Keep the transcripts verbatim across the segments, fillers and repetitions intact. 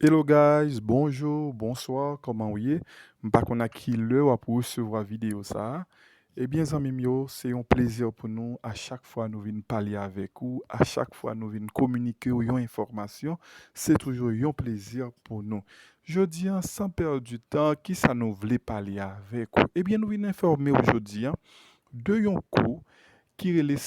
Hello guys, bonjou, bonswa, kòman w ye? M pa konn a ki lè w ap resevwa videyo sa a. Ebyen zanmi m yo, se yon plezi pou nou a chak fwa nou vin pale avèk ou, a chak fwa nou vin kominike w yon enfòmasyon, se toujou yon plezi pou nou. Jodi a, san pèdi tan, kisa nou vle pale avèk ou? Ebyen nou vin enfòme w jodi a de yon kou ki rele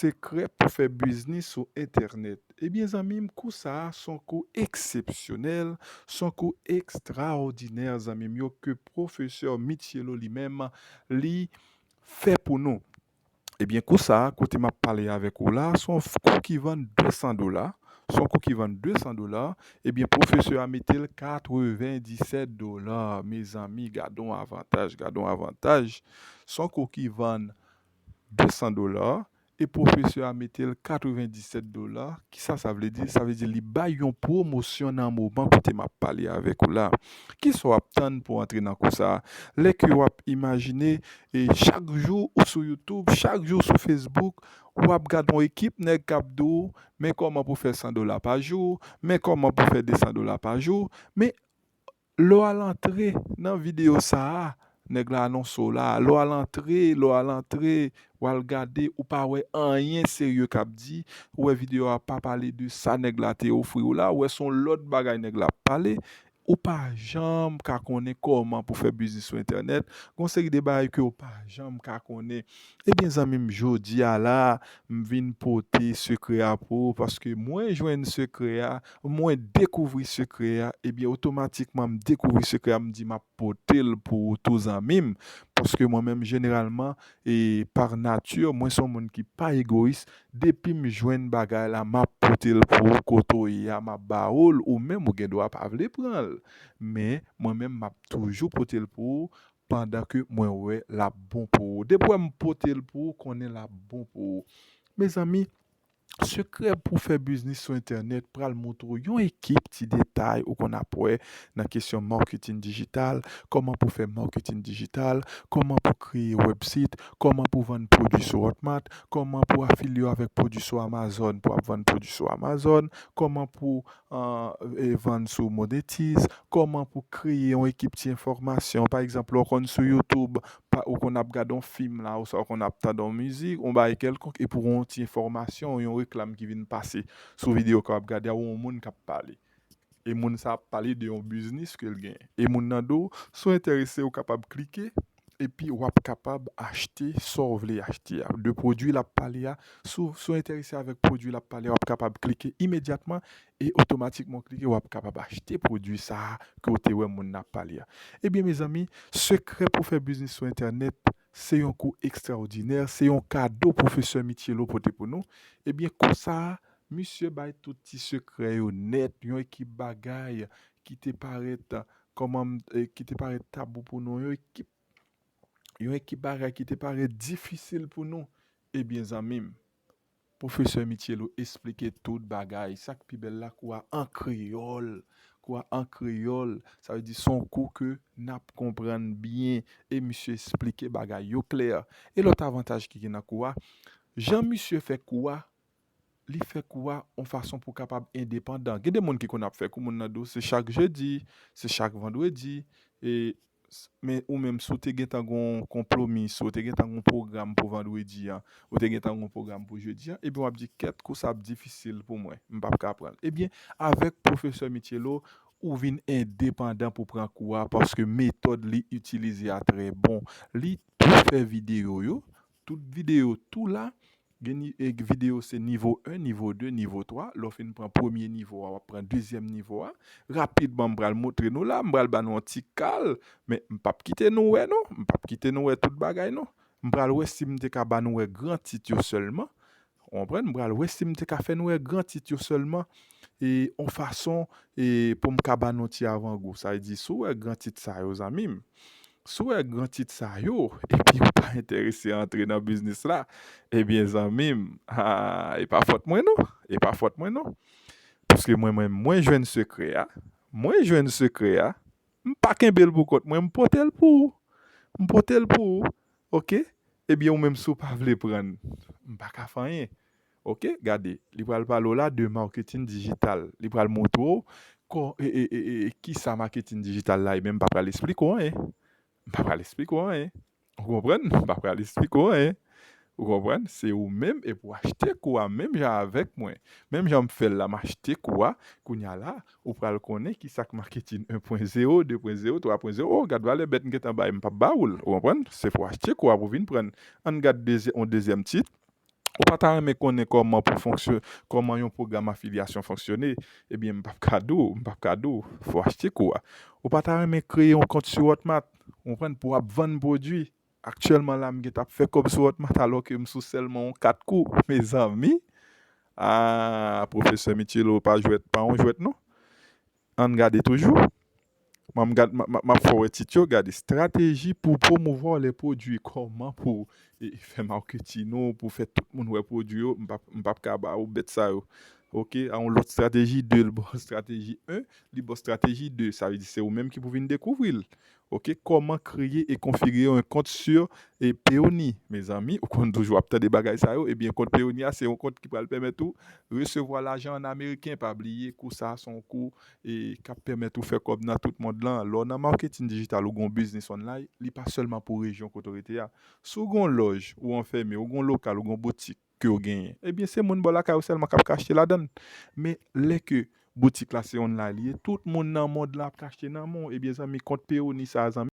Sekrè pou fè biznis sou entènèt. Ebyen zanmi m, kou sa a se yon kou eksepsyonèl, se yon kou ekstraòdinè zanmi m yo, ke pwofesè Michelo li menm li fè pou nou. Ebyen kou sa a, kote m ap pale avèk ou la, se yon kou ki vann de san dola. Se yon kou ki vann de san dola. Ebyen pwofesè a mete l katrevendisèt dola. Mezanmi, gade yon avantaj, gade yon avantaj. Se yon kou ki vann de san dola e pwofesè a mete l katrevendisèt dola. Kisa sa vle di? Sa vle di li bay yon pwomosyon nan moman kote m ap pale avèk ou la. Kisa w ap tann pou antre nan kou sa a? Lè ke w ap imajine, e chak jou ou sou YouTube, chak jou sou Facebook, w ap gade yon ekip nèg k ap di w, men kòman pou fè san dola pa jou, men kòman pou fè de san dola pa jou, men lè w al antre nan videyo sa a, nèg la anonse w la, lè w al antre, lè w al antre, w al gade, ou pa wè anyen serye k ap di, ou wè videyo a pa pale de sa nèg la te ofri w la, ou wè se yon lòt bagay nèg la ap pale, ou pa janm ka konnen kòman pou fè biznis sou entènèt, gon seri de bagay ke w pa janm ka konnen. Ebyen zanmi m, jodi a la, m vin pote sekrè a pou ou, paske mwen jwenn sekrè a, mwen dekouvri sekrè a, ebyen otomatikman m dekouvri sekrè a, m di m ap pote l pou ou tou zanmi m, paske mwen menm jeneralman e pa nati, mwen se yon moun ki pa egoyis, depi m jwenn bagay la, m ap pote l pou ou kote w ye a, m ap ba ou l, ou menm ou gen dwa pa vle pran l, men mwen menm m ap toujou pote l pou ou, pandan ke mwen wè l ap bon pou ou. Depi w wè m pote l pou ou, konnen l ap bon pou ou. Mezanmi, sekrè pou fè biznis sou entènèt pral montre w yon ekip ti detay ou konn ap wè nan kesyon marketing digital, kòman pou fè marketing digital, kòman pou kreye website, kòman pou vann pwodui sou Hotmart, kòman pou afilye w avèk pwodui sou Amazon pou ap vann pwodui sou Amazon, kòman pou an, e, vann sou Monetize, kòman pou kreye yon ekip ti enfòmasyon. Pa egzanp, lè w konn sou YouTube, pa, ou konn ap gade yon fim la, oswa ou konn ap tande yon mizik, yon bagay kèlkonk, epi w gen yon ti enfòmasyon, yon reklam ki vin pase sou videyo ke w ap gade a, ou yon moun k ap pale. E moun sa ap pale de yon biznis ke l genyen. E moun nan di w, si w enterese, ou kapab klike, epi w ap kapab achte sa w vle achte a. De pwodui l ap pale a, si w, si w enterese avèk pwodui l ap pale a, w ap kapab klike imedyatman e otomatikman w klike, w ap kapab achte pwodui sa a ke w te wè moun nan ap pale a. Ebyen, mezanmi, sekrè pou fè biznis sou entènèt, se yon kou ekstraòdinè, se yon kado pwofesè Michelo pote pou nou. Ebyen, kou sa a, misye bay tout ti sekrè yo nèt, yon ekip bagay ki te parèt, kòman m, e, ki te parèt tabou pou nou, yon ekip, yon ekip bagay ki te parèt difisil pou nou. Ebyen, zanmi m, pwofesè Michelo esplike tout bagay. Sa k pi bèl la, kou a an kreyòl. Kou a an kreyòl, sa vle di se yon kou ke n ap konprann byen. E misye esplike bagay yo klè. E lòt avantaj ki gen nan kou a, jan misye fè kou a, li fè kou a yon fason pou w kapab endepandan. Gen de moun ki konn ap fè kou, moun nan di w se chak jedi, se chak vandredi, e s-, men ou menm, si w te gentan gen yon konpwomi, si w te gentan gen yon pwogram pou vandredi a, ou te gentan gen yon pwogram pou jedi a, ebyen w ap di, "Kèt, kou sa ap difisil pou mwen, m p ap ka pran l." Ebyen, avèk pwofesè Michelo, ou vin endepandan pou pran kou a, paske metòd li itilize a trè bon. Li tou fè videyo yo, tout videyo tou la, gen ni-, e, videyo se nivo en, nivo de, nivo twa. Lè w fin pran premye nivo a, w ap pran dezyèm nivo a. Rapidman, m pral montre nou la, m pral ba nou yon ti kal, men m p ap kite nou wè non, m p ap kite nou wè tout bagay non. M pral wè si m te ka ba nou wè gran tit yo sèlman. Ou konprann? M pral wè si m te ka fè nou wè gran tit yo sèlman, e, yon fason, e, pou m ka ba nou ti avangou. Sa vle di, si w wè gran tit sa yo, zanmi m, si w wè gran tit sa yo, epi ou pa enterese antre nan biznis la, ebyen, zanmi m, a, e pa fòt mwen non, e pa fòt mwen non. Paske mwen, mwen, mwen jwenn sekrè a, mwen jwenn sekrè a, m pa kenbe l pou kont mwen, m pote l pou ou. M pote l pou ou, oke? Ebyen, ou menm, si w pa vle pran l, m pa ka fè anyen. Oke, gade, li pral pale w la de marketing digital. Li pral montre w Kò, e, e, e, e, e, kisa maketin dijital la ye menm, m pa pral esplike w anyen. M pa pral esplike w anyen. Ou konprann? M pa pral esplike w anyen. Ou konprann? Se ou menm, epi w achte kou a menm jan avèk mwen. Menm jan m fè l la, m achte kou a. Kounye a la, ou pral konnen kisa k maketin en pwen zewo, de pwen zewo, twa pwen zewo. Oh, gad valè bèt m gentan bay, m p ap ba ou l. Ou konprann? Se pou w achte kou a pou w vin pran l. Ann gad dezyè-, yon dezyèm tit. Ou pa ta renmen konnen kòman pou fonksyon-, kòman yon pwogram afilyasyon fonksyone? Ebyen, m p ap ka di w, m p ap ka di w, fò w achte kou a. Ou pa ta renmen kreye yon kont sou Hotmart, ou konprann, pou w ap vann pwodui? Aktyèlman la, m gentan ap fè kòb sou Hotmart alò ke m sou sèlman yon kat kou. Mezanmi, ah, pwofesè Michelot pa jwèt, pa yon jwèt non. Ann gade toujou. M ap gad-, m ap, m ap, m ap fè w wè tit yo, gade, stratégie pour promouvoir les produits, kòman pou, e, fè marketing ou, pou fè tout moun wè pwodui yo, m p ap, m p ap ka ba ou bèt sa yo. Oke, a yon lòt stratégie, de, bon, stratégie en, li ba w stratégie de, sa vle di se ou menm ki pou vin dekouvri l. Oke, kòman kreye e konfigire yon kont sur e Payoneer, mezanmi, ou konn toujou ap tande bagay sa yo, ebyen, kont Payoneer a, se yon kont ki pral pèmèt ou resevwa lajan an ameriken. Pa bliye, kou sa a se yon kou, e, k ap pèmèt ou fè kòb nan tout mond lan. Lè w nan maketin dijital ou gen yon biznis online, li pa sèlman pou rejyon kote w rete a. Si w gen yon lòj, ou anfème, ou gen yon lokal, ou gen yon boutik ke w genyen, ebyen, se moun bò lakay ou sèlman k ap ka achte ladan l. Men lè ke boutik la se online li ye, tout moun nan mond lan ap ka achte nan men w. Ebyen, zanmi, kont Payoneer sa a, zanmi,